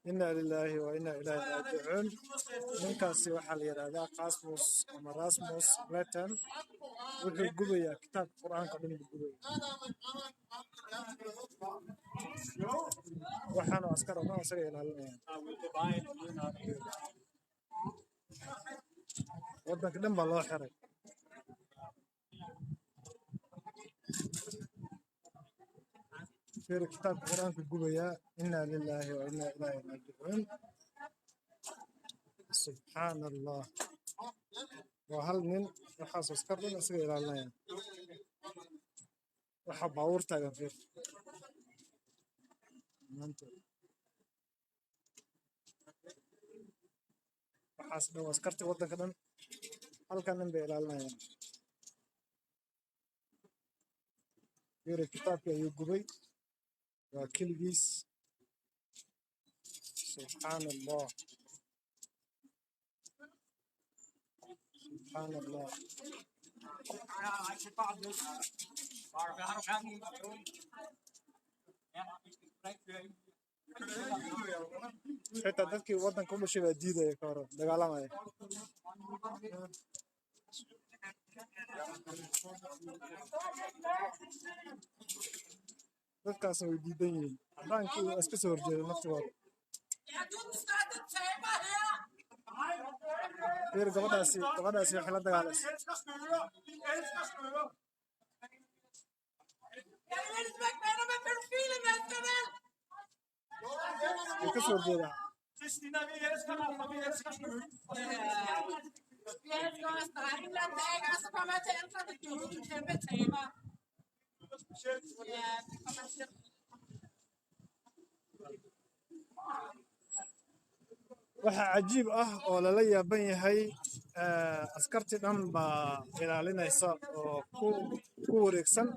Inna lillahi wa inna ilayhi raajicuun. Ninkaasi waxaa la yidhaahdaa Rasmus ama Rasmus Paludan. Wuxuu gubayaa kitaabka Qur-aanka dhan buu gubaya. Waxaanu askar oo dhan isaga ilaalinayaan. Waddanka dhan baa loo xiray. Fiiri, kitaabka Qur-aanka gubayaa. Inna lillahi wa inna ilayhi raajicuun. Subxaana Allah. Waa hal nin, waxaas askar dhan isaga ilaalinayaan. Waxa baabuur taagan, fiir maanta. Waxaas dhan waa askartii waddanka dhan, halkan nin bay ilaalinayaan. Fiiri, kitaabkii ayuu gubay, waa keligiis. Subxaana Allah, subxaana Allah. Xitaa dadkii waddanka u dhashay baa diidaya, ka hor dagaalamaya. Dadkaasna way diidan yihiin, cadaankii waa iska soo horjeeda naftigooda. Fiir gabadhaasi, gabadhaasi waxay la dagaalaysa. Jeg vil ligesom ikke venner med pædofile mennesker, vel? Way ka soo horjeedaa. Christina, vi elsker dig, og vi elsker Skøge. Vi elsker også dig. En eller anden dag, og så kommer jeg til at ændre det. Du er en kæmpe taber. Ja, det kommer til. Waxaa cajiib ah oo lala yaaban yahay, askartii dhan baa ilaalinaysa oo ku wareegsan.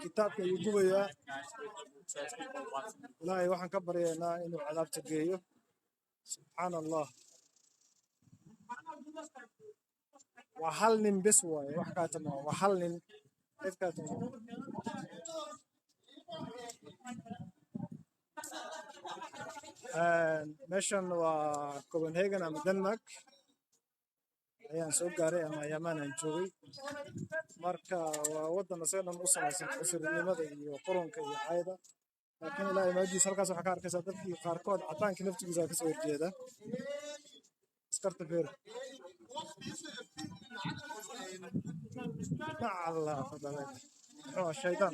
Kitaabka ayuu gubayaa. Ilaahay waxaan ka baryaynaa inuu cadaabta geeyo. Subxaana Allah. Waa hal nin bes waaye, wax kaata maaha, waa hal nin, cid kaata maaha. Meeshan waa Copenhagen ama Denmark ayaan soo gaaray ama ayaamaan aan joogay. Marka waa waddan isaga dhan u samaysan cunsurinimada iyo qurunka iyo cayda, laakiin Ilaahay maajiis, halkaas waxaa ka arkaysaa dadkii qaarkood, cadaankii naftigiisa kasoo horjeeda askarta. Feer nacala fadalay, muxuu ah shaydaan.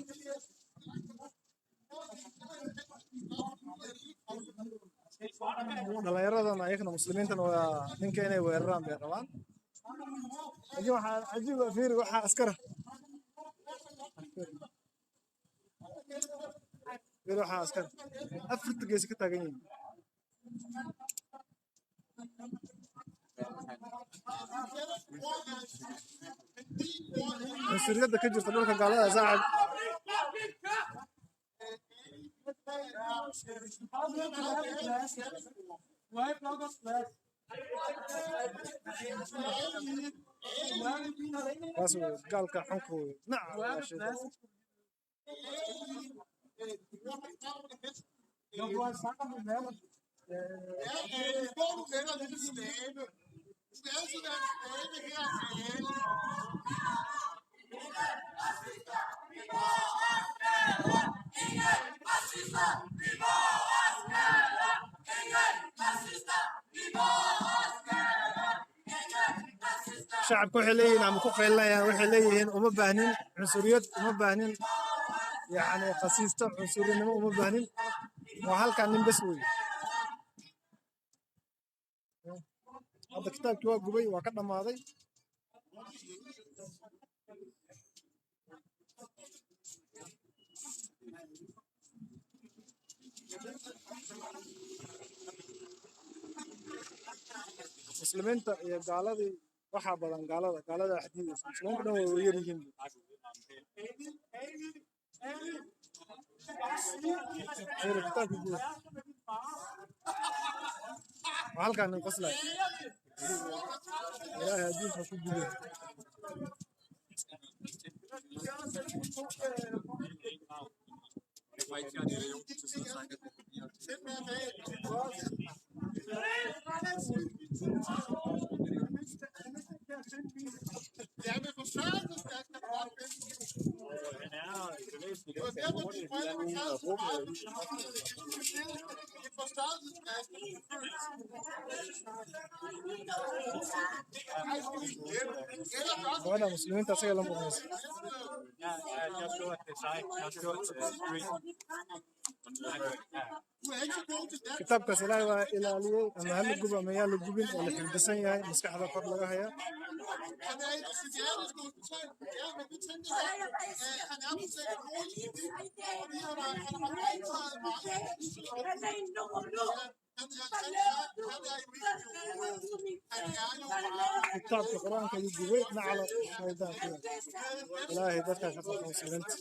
Dhallinyaradan ayagana muslimiintana waa ninka inay weeraraan bay rabaan, laakiin waxaa cajiib ah, fiiri, waxaa askara, fiiri, waxaa askar afarta geesi ka taagan yihiin. Cunsuriyadda ka jirta dhulka gaalada, saaxib. Kaas wey gaalka xunka wey. Nacam waa shaydaan. Ingen racister! Vi vores gader! Ingen racister! Vi vores gader! Ingen racister! Shacabka waxay leeyihiin ama ku qaylinayaan, waxay leeyihiin uma baahnin cunsuriyad, uma baahnin yacni khasiisto, cunsurinimo uma baahnin. Waa halkan nin bes wey. Hadda kitaabkii waa gubay, waa ka dhammaaday. Muslimiinta iyo gaaladii waxaa badan gaalada, gaalada wax diidaysa, muslimiinta dhan way yar yihiin. Fiiri, kitaabkii gubay. Waa halkaan nin qoslay. Ilaahay adduunka ku gubay. Gabadha muslimiinta asaga la murmaysa. Kitaabkaas Ilaahay waa ilaaliyey, ama ha la gubo ama yaa la gubin, oo la xifdisan yahay, maskaxda kor laga hayaa. Kitaabka Qur-aanka ayuu gubay, nacala shaydaanka. Ilaahay dadkaa ka qabta muslimiinta.